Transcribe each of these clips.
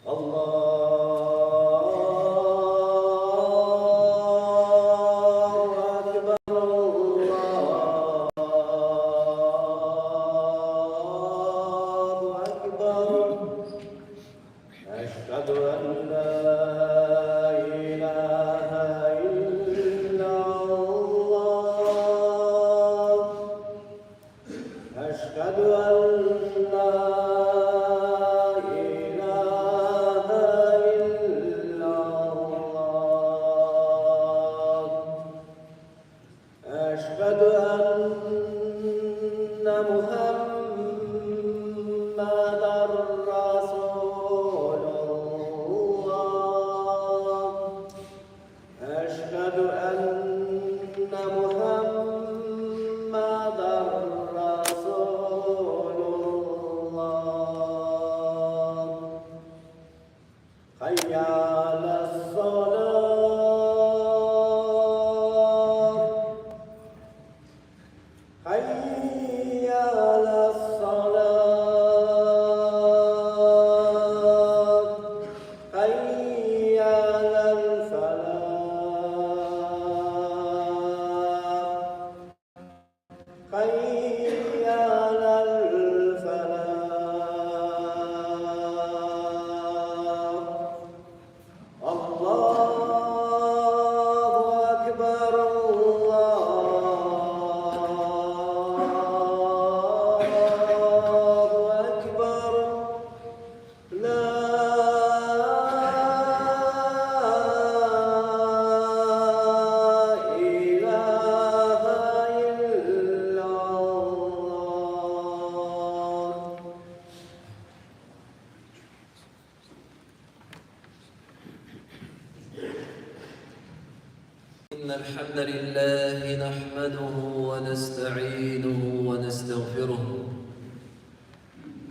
Allahu Akbar, Allahu Akbar. Әшһәду ән ла илаһа иллаллаһ. Әшһәду ән ла илаһа иллаллаһ. Әшһәду әннә Мухәммәдәр Расулуллаһ. Әшһәду әннә Мухәммәдәр Расулуллаһ. Хәйя аләс-салаһ. Хәйя аләс-салаһ. Хәйя аләл-фәлаһ. Хәйя аләл-фәлаһ. Аллаһу акбар, Аллаһу акбар. Ла илаһа иллаллаһ. إن الحمد لله نحمده ونستعينه ونستغفره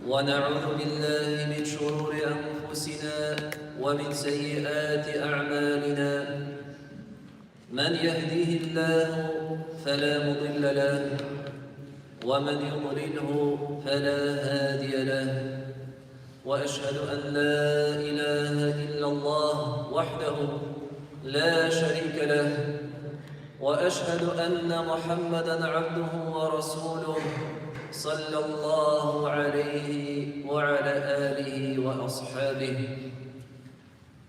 ونعوذ بالله من شرور أنفسنا ومن سيئات أعمالنا من يهديه الله فلا مضل له ومن يضلله فلا هادي له وأشهد أن لا إله إلا الله وحده لا شريك له وأشهد أن محمدا عبده ورسوله صلى الله عليه وعلى آله وأصحابه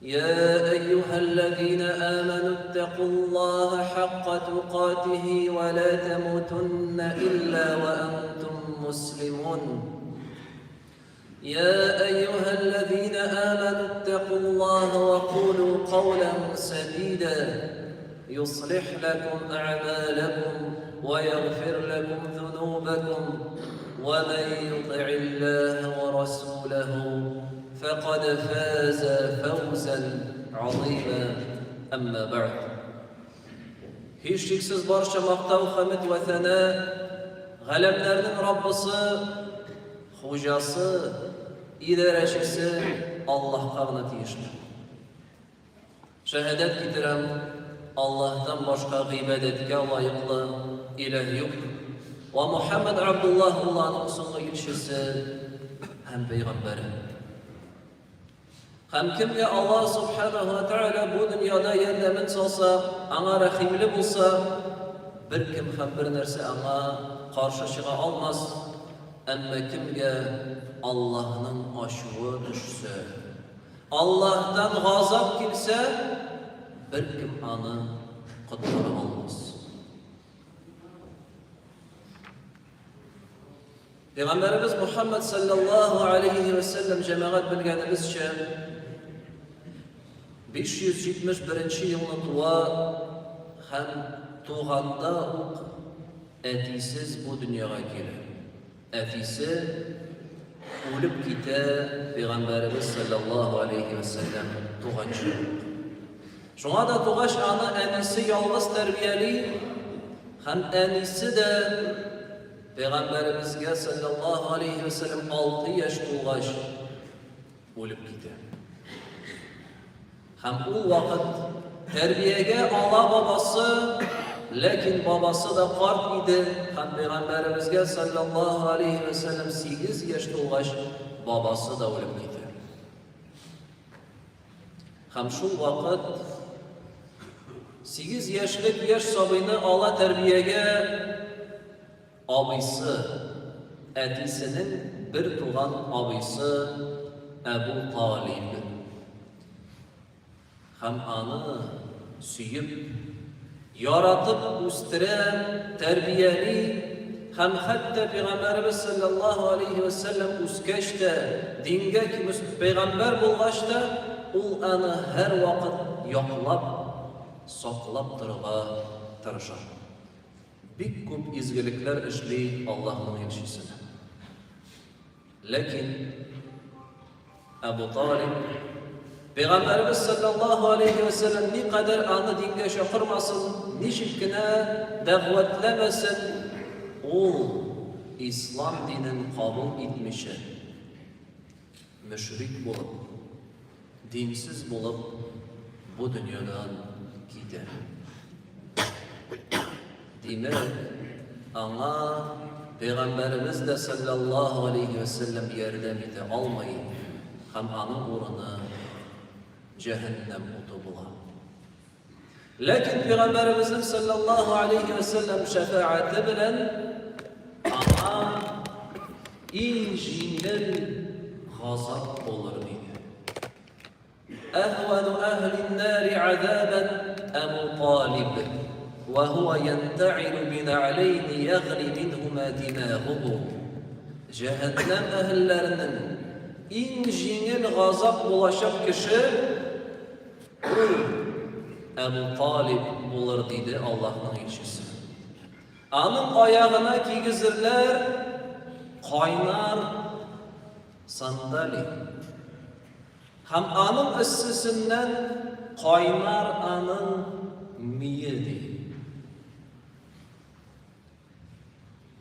يا أيها الذين آمنوا اتقوا الله حق تقاته ولا تموتن إلا وأنتم مسلمون يا أيها الذين آمنوا اتقوا الله وقولوا قولا سديدا يصلح لكم أعمالكم ويغفر لكم ذنوبكم ومن يطع الله ورسوله فقد فاز فوزا عظيما أما بعد Һичшиксез барча мактау, хәмед вә сәна галәмнәрнең Раббысы, Хуҗасы, идарәчесе Аллаһка гына тиешле. Шәһадәт китерәм, Аллаһтан башка гыйбадәткә лаеклы иләһ юк. Вә Мухәммәд Абдуллаһ ул аның соңгы илчесе һәм пәйгамбәре. Һәм кемгә Аллаһ Субханаһу ва Тәгалә бу дөньяда ярдәмен салса, аңа рәхимле булса, беркем һәм бер нәрсә аңа каршы чыга алмас. Әмма кемгә Аллаһның ачуы төшсә, Аллаһтан газап килсә, беркем аны коткара алмас. Пәйгамбәребез Мухаммад саллаллаһу алейхи ва сәлләм җәмәгать белгәнебезчә 571 елны туа һәм туганда ук әтисез бу дөньяга килә. Әтисе үлеп китә пәйгамбәребез саллаллаһу алейхи ва сәлләм туганчы ук. Шуңа да тугач аны әнисе ялгыз тәрбияли һәм әнисе дә Пәйгамбәребезгә салләллаһу алейһи вә сәлләм 6 яшь тулгач үлеп китә. Һәм ул вакыт тәрбиягә ала бабасы, ләкин бабасы да карт иде һәм пәйгамбәребезгә салләллаһу алейһи вә сәлләм 8 яшь тулгач бабасы да үлеп китә. Һәм шул вакыт 8 яшьлек яшь сабыйны ала тәрбиягә абыйсы, әтисенең бер туган абыйсы Әбу Талиб. Һәм аны сөеп, яратып үстерә, тәрбияли һәм хәтта Пәйгамбәребез салләллаһу алейһи вә сәлләм үскәч тә, дингә пәйгамбәр булгач та, ул аны һәрвакыт яклап, саклап торырга тырыша. Бик күп изгелекләр эшли Аллаһның илчесенә. Ләкин Әбу Талиб Пәйгамбәребез саллаллаһу алейхи ва сәлләм никадәр аны дингә чакырмасын, ничек кенә дәгъватләмәсен, ул ислам динен кабул итмичә, мөшрик булып, Динсез булып бу дөньядан китә. Димәк, аңа Пәйгамбәребез дә саллаллаһу алейһи вә сәлләм ярдәм итә алмый һәм аның урыны җәһәннәм уты була. Ләкин Пәйгамбәребезнең саллаллаһу алейһи вә сәлләм шәфәгате белән аңа иң җиңел газап булыр диде. Әһвану әһлин нари азабан Әбу Талиб ва һуа янта'илу бинa'ләйни ягъли минһума димагуху. Җәһәннәм әһелләренең иң җиңел газап булачак кеше Ул Әбу Талиб булыр, диде Аллаһның илчесе. Аның аягына кигезерләр кайнар сандали. Һәм аның эссесеннән кайнар аның мие, ди.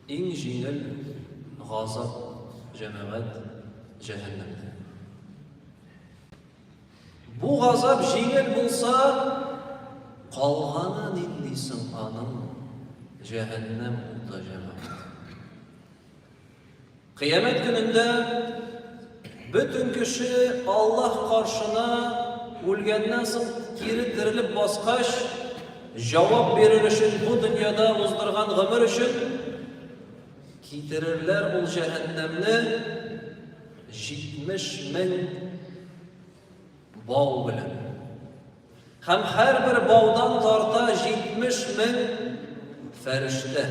Иң җиңел газап, җәмәгать, җәһәннәмдә. Бу газап җиңел булса, калганы нинди соң аның җәһәннәм уты, җәмәгать? Кыямәт көнендә бөтен кеше Аллаһ каршына үлгәннән соң кире терелеп баскач, җавап бирер өчен бу дөньяда уздырган гомер өчен китерерләр ул җәһәннәмне 70 мең бау белән. Һәм һәрбер баудан тарта 70 мең фәрештә.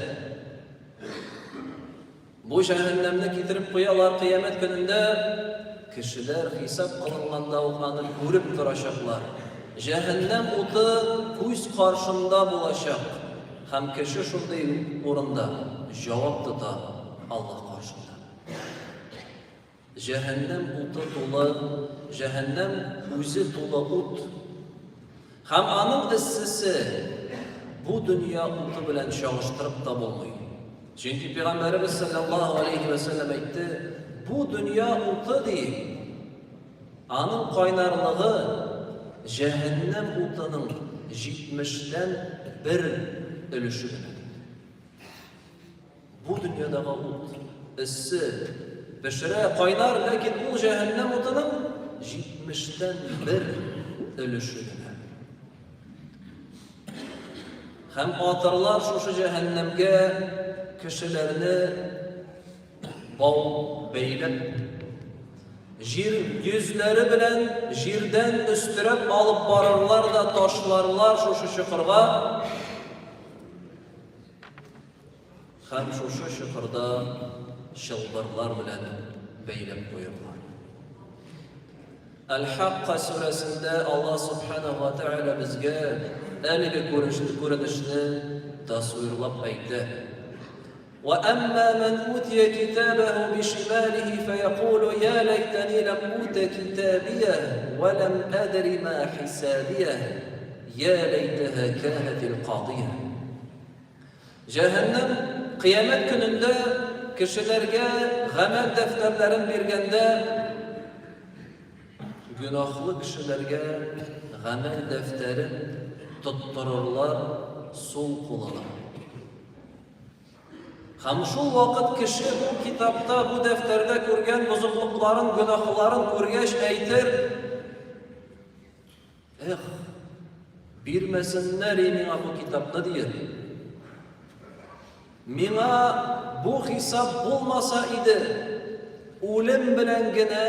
Бу җәһәннәмне китереп куялар кыямәт көнендә, кешеләр хисап кылынганда ук аны күреп торачаклар. Җәһәннәм уты күз каршында булачак, һәм кеше шундый урында җавап тота Аллаһ каршында. Җәһәннәм уты тулы, җәһәннәм үзе тулы ут. Һәм аның эссесе бу дөнья уты белән чагыштырып та булмый. Чөнки Пәйгамбәребез саллаллаһу алейһи вә сәлләм әйтте, бу дөнья уты ди, аның кайнарлыгы җәһәннәм утының җитмештән бер өлеше генә. Бу дөньядагы ут эссе, пешерә, кайнар, ләкин ул җәһәннәм утының җитмештән бер өлеше генә. Һәм атырлар шушы җәһәннәмгә кешеләрне бау бәйләп, җир йөзләре белән җирдән өстерәп алып барырлар да ташларлар шушы чокырга. Һәм шушы чокырда чылбырлар белән бәйләп куерлар. Әл-Хакка сүрәсендә Аллаһ Субханаһу ва Тәгалә безгә әлеге күренешне тасвирлап әйтә. Ва әмма ман утия китабаху бишималихи фаякулу я лайтани лам ута китабия ва лам адри ма хисабия я лайтаха канатил кадия. Җәһәннәм кыямәт көнендә кешеләргә гамәл дәфтәрләрен биргәндә гөнаһлы кешеләргә гамәл дәфтәрен тоттырырлар сул кулына. Һәм шул вакыт кеше бу китапта, бу дәфтәрдә күргән бозыклыкларын, гөнаһларын күргәч әйтер, Эх, бирмәсеннәр и миңа бу китапны, диер. Миңа бу хисап булмаса иде, үлем белән генә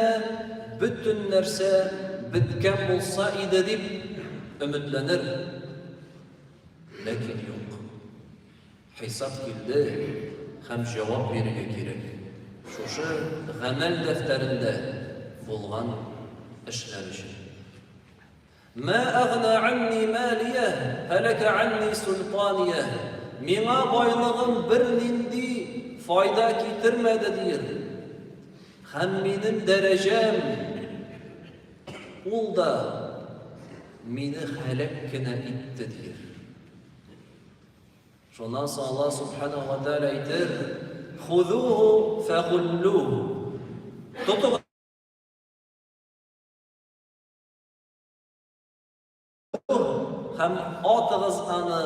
бөтен нәрсә беткән булса иде дип өметләнер. Ләкин юк. Хисап килде һәм җавап бирергә кирәк. Шушы гамәл дәфтәрендә булган эшләр өчен. Мә әгъна анни малия, һәләкә анни султания. Миңа байлыгым бернинди файда китермәде, диер. Һәм минем дәрәҗәм ул да мине һәлак кенә итте, диер. Шуннан соң Аллаһ Субханаһу ва Тааля әйтер, Хузуху фәгуллуху. Тотыгыз һәм атыгыз аны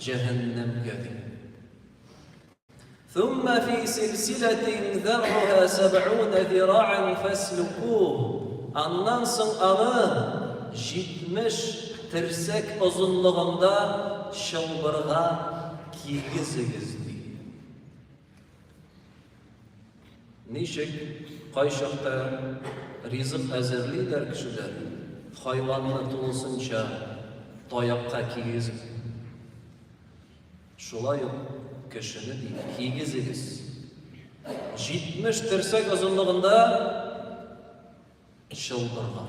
җәһәннәмгә дип. Thumma fi silsilatin zar'uha sab'una zira'an faslukuh. Аннан соң аны 70 терсәк озынлыгында чылбырга кигезегез, ди. Ничек кайчакта ризык әзерлиләр кешеләр, хайванны тулысынча таякка кигезеп. Шулай ук кешене ди, кигезегез. 70 терсәк озынлыгында чылбырга.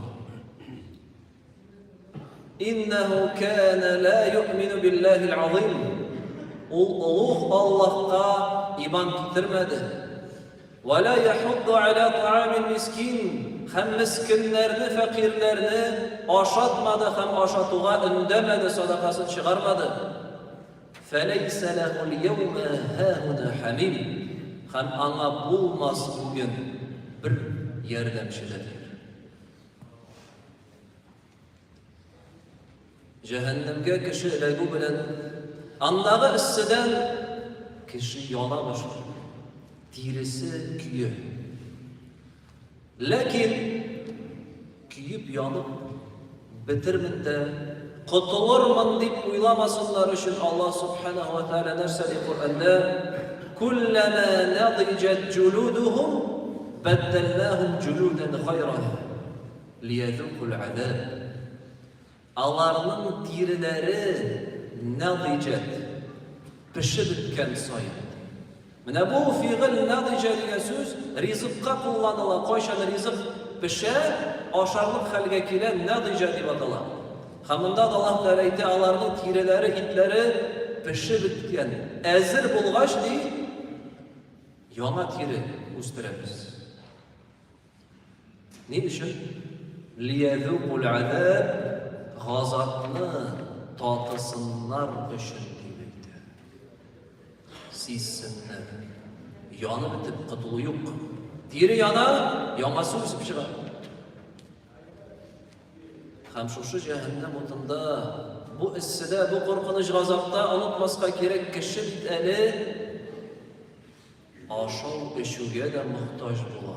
Иннәһу кана ла юъмину биллаһил азим. Ул олуг Аллаһка иман китермәде. Вә ла яхудду аля таамил мискин, һәм мескеннәрне, фәкыйрьләрне ашатмады һәм ашатуга өндәмәде, садакасын чыгармады. Фәләйсә ләһул яумә һаһуна хәмим, һәм аңа булмас бүген бер ярдәмче дә. Җәһәннәмгә кеше эләгү белән андагы эсседән кеше яна башлый. Тиресе көя. Ләкин көеп янып бетермен дә котылырмын дип уйламасыннар өчен Аллаһ субханаһу ва тааля нәрсә ди Коръәндә? Куллама надиҗат җулудухум бәддәлнахум җулудан гайраһа. Лиязукул азаб. Аларның тиреләре надиҗәт, пешеп беткән саен. Менә бу фигыль надиҗә дигән сүз ризыкка кулланыла. Кайчан ризык пешә, ашарлык хәлгә килә, надиҗә дип атала. Һәм монда да Аллаһ Тәгалә әйтә, аларның тиреләре, итләре пешеп беткән, әзер булгач, ди, яңа тире үстерәбез. Ни өчен? Лиязукул азаб, газапны татысыннар өчен дип әйтә. Сизсеннәр. Янып бетеп котылу юк. Тире яна, яңасы үсеп чыга. Һәм шушы җәһәннәм утында, бу эсседә, бу куркыныч газапта онытмаска кирәк, кеше бит әле Ашау-эчүгә дә мохтаҗ була.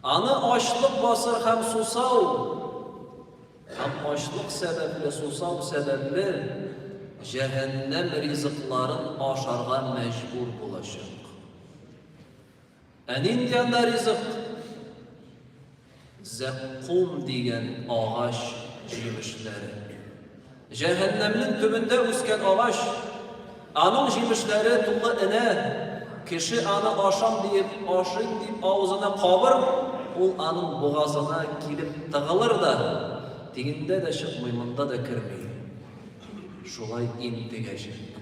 Аны ачлык басыр һәм сусау, һәм ачлык сәбәпле, сусау сәбәпле җәһәннәм ризыкларын ашарга мәҗбүр булачак. Ә нинди анда ризык? Зәккум дигән агач җимешләре. Җәһәннәмнең төбендә үскән агач, аның җимешләре тулы энә. Кеше аны ашам диеп, ашыйм дип авызына кабыр, ул аның бугазына килеп тыгылыр да, тегендә дә чыкмый, монда да керми. Шулай интегәчәк.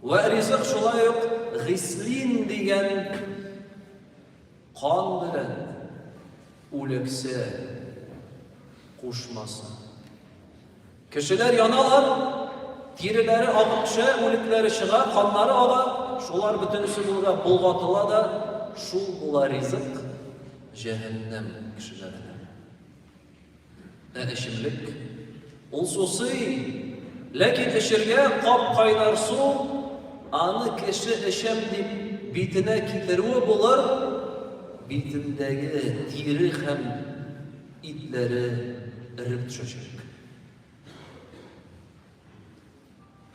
Вә ризык шулай ук гыслин дигән кан белән үлексә кушмасы. Кешеләр яналар, тиреләре агып төшә, үлекләре чыга, каннары ага, шулар бөтенесе булырга болгатыла да, шул була ризык җәһәннәм кешеләренә. Ә эчемлек ул сусый. Ләкин эчергә кап-кайнар су, аны кеше эчәм дип битенә китерүе булыр, битендәге тире һәм итләре эреп төшәчәк.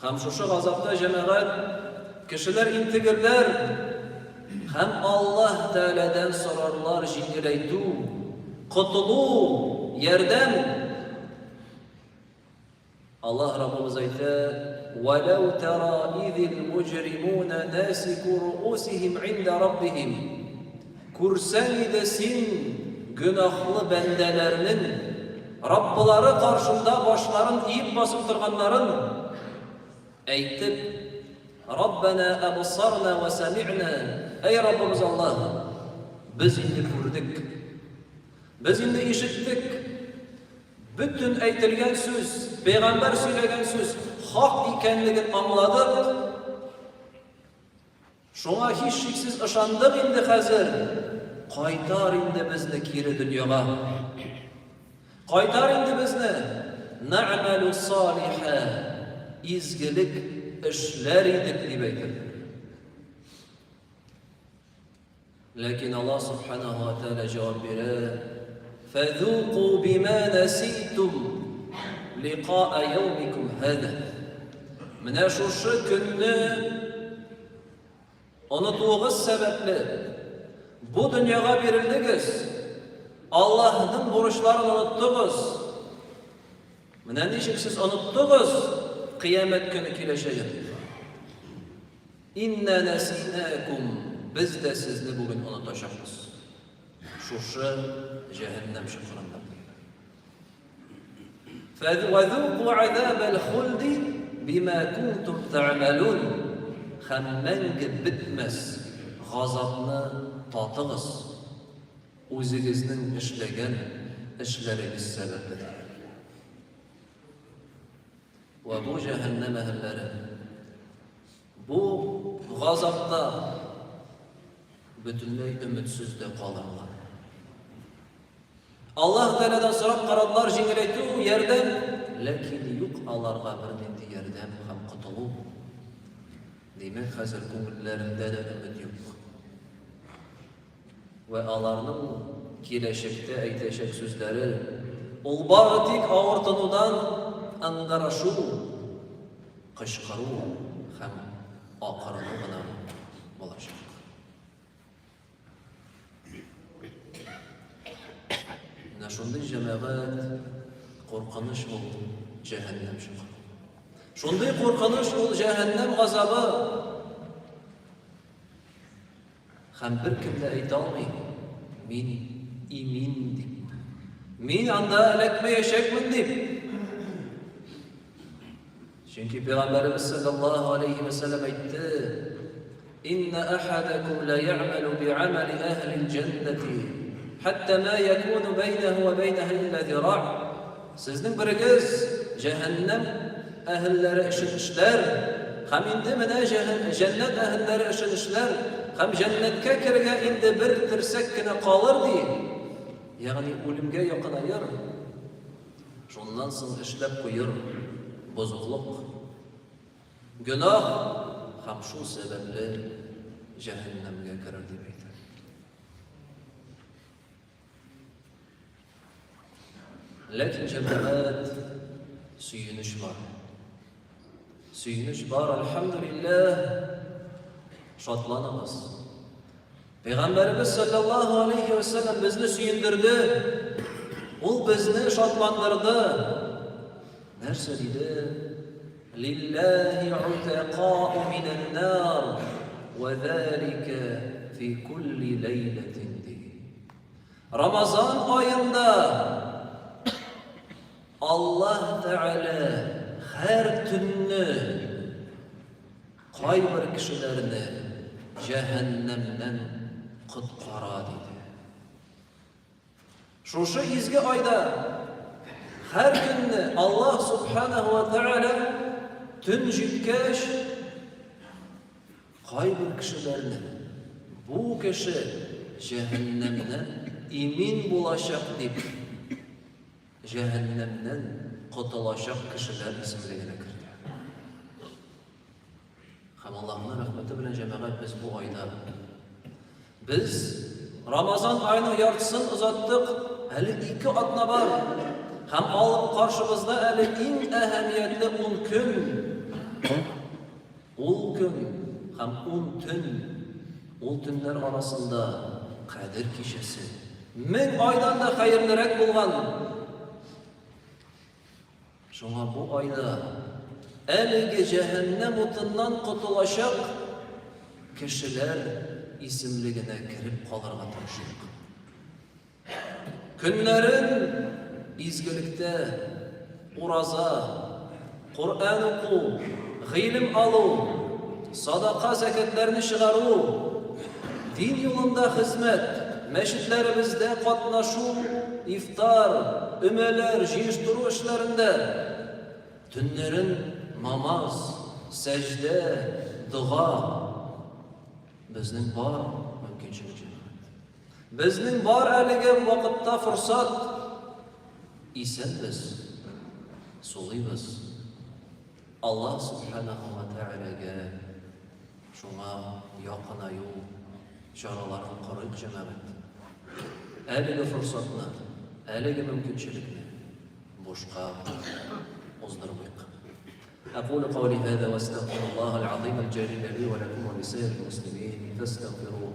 Һәм шушы газапта, җәмәгать, кешеләр интегерләр һәм Аллаһ Тәгаләдән сорарлар җиңеләйтү, котылу, ярдәм. Аллаһ Раббыбыз әйтә: "Вәләү тара изил муҗримуна насику руусихим инда раббихим". Күрсәң иде син гөнаһлы бәндәләрнең Раббылары каршында башларын иеп басып торганнарын, әйтеп, Раббәнә әбсарна вә сәмигънә, Әй Раббыбыз Аллаһ, без инде күрдек, без инде ишеттек, бөтен әйтелгән сүз, пәйгамбәр сөйләгән сүз хак икәнлеген аңладык, Шуңа һичшиксез ышандык инде хәзер, кайтар инде безне кире дөньяга. Кайтар инде безне, нәгъмәлү салиха, изгелек эшләр идек, дип әйтерләр. Ләкин Аллаһ Субханаһу ва Тәгалә җавап бирә, Фәзуку бима наситум ликаа яумикум һаза. Менә шушы көнне онытуыгыз сәбәпле, бу дөньяга бирелдегез, Аллаһның бурычларын оныттыгыз. Менә ничек сез оныттыгыз кыямәт көне киләчәген. Инна нәсинәкум, без дә сезне бүген онытачакбыз. Шушы җәһәннәм чокырында. Вәзуку азабал хулди бима кунтум тәгъмәлун. Һәм мәңге бетмәс газапны татыгыз, үзегезнең эшләгән эшләрегез сәбәпле. Вә бу җәһәннәм әһелләре бу газапта бөтенләй өметсез дә калырлар. Аллаһ Тәгаләдән сорап карадылар җиңеләйтү, ярдәм, ләкин юк аларга бернинди ярдәм һәм котылу. Димәк, хәзер күңелләрендә дә өмет юк. Вә аларның киләчәктә әйтәчәк сүзләре, ул бары тик авыртынудан ыңгырашу, кычкыру һәм акырыну гына булачак. Менә шундый җәмәгать куркыныч ул җәһәннәм чокыры. Шундый куркыныч ул җәһәннәм газабы. Һәм беркем дә әйтә алмый, мин имин дип. Мин анда эләкмәячәкмен дип. Чөнки Пәйгамбәребез саллаллаһу алейхи ва сәлләм әйтте, Инна ахадакум ла я'малу би'амали әһлил җәннәти, хәтта ма якуну бәйнәһу ва бәйнәһа илла зира'. Сезнең берегез җәһәннәм әһелләре эшен эшләр, һәм инде менә җәннәт әһелләре эшен эшләр, һәм җәннәткә керергә инде бер терсәк кенә калыр, ди. Ягъни үлемгә якынаер, шуннан соң эшләп куер бозыклык, гөнаһ һәм шул сәбәпле җәһәннәмгә керер, дип әйтә. Ләкин җәмәгать сөенеч бар. Сөенеч бар, альхамдулилләһ. Шатланыгыз. Пәйгамбәребез саллаллаһу алейхи ва саллям безне сөендерде. Ул безне шатландырды. Нәрсә диде? Лиллаһи утакау минән нар, ва залика фи кулли ләйләтин ди. Рамазан аенда Аллаһ Тәгалә һәр төнне кайбер кешеләрне җәһәннәмнән коткара диде. Шушы изге айда һәр көнне Аллаһ Субханаһу ва Тәгалә төн җиткәч кайбер кешеләрне бу кеше җәһәннәмнән имин булачак дип җәһәннәмнән котылачак кешеләр исемлегенә кертә. Һәм Аллаһның рәхмәте белән, җәмәгать, без бу айда. Без Рамазан аеның яртысын озаттык, әле ике атна бар. Һәм ал каршыбызда әле иң әһәмиятле ун көн. Ул көн һәм ун төн, ул төннәр арасында Кадер кичәсе. Мең айдан да хәерлерәк булган. Шуңа бу айда әлеге җәһәннәм утыннан котылачак кешеләр исемлегенә кереп калырга тырышыйк. Көннәрен изгелектә, ураза, Коръән уку, гыйлем алу, садака-зәкятләрне чыгару, дин юлында хезмәт, мәчетләребездә катнашу, ифтар, өмәләр җыештыру эшләрендә, төннәрен намаз, сәҗдә, дога. Безнең бар мөмкинчелек, җәмәгать. Безнең бар әлеге вакытта форсат. Исәнбез, сулыйбыз. Аллаһ Сүбхәнәһү вә Тәгаләгә шуңа якынаю чараларын корыйк, җәмәгать. Әлеге форсатны, әлеге мөмкинчелекне бушка уздырмыйк. أقول قولي هذا واستغفر الله العظيم الجليل لي ولكم ولسائر المسلمين فاستغفروه.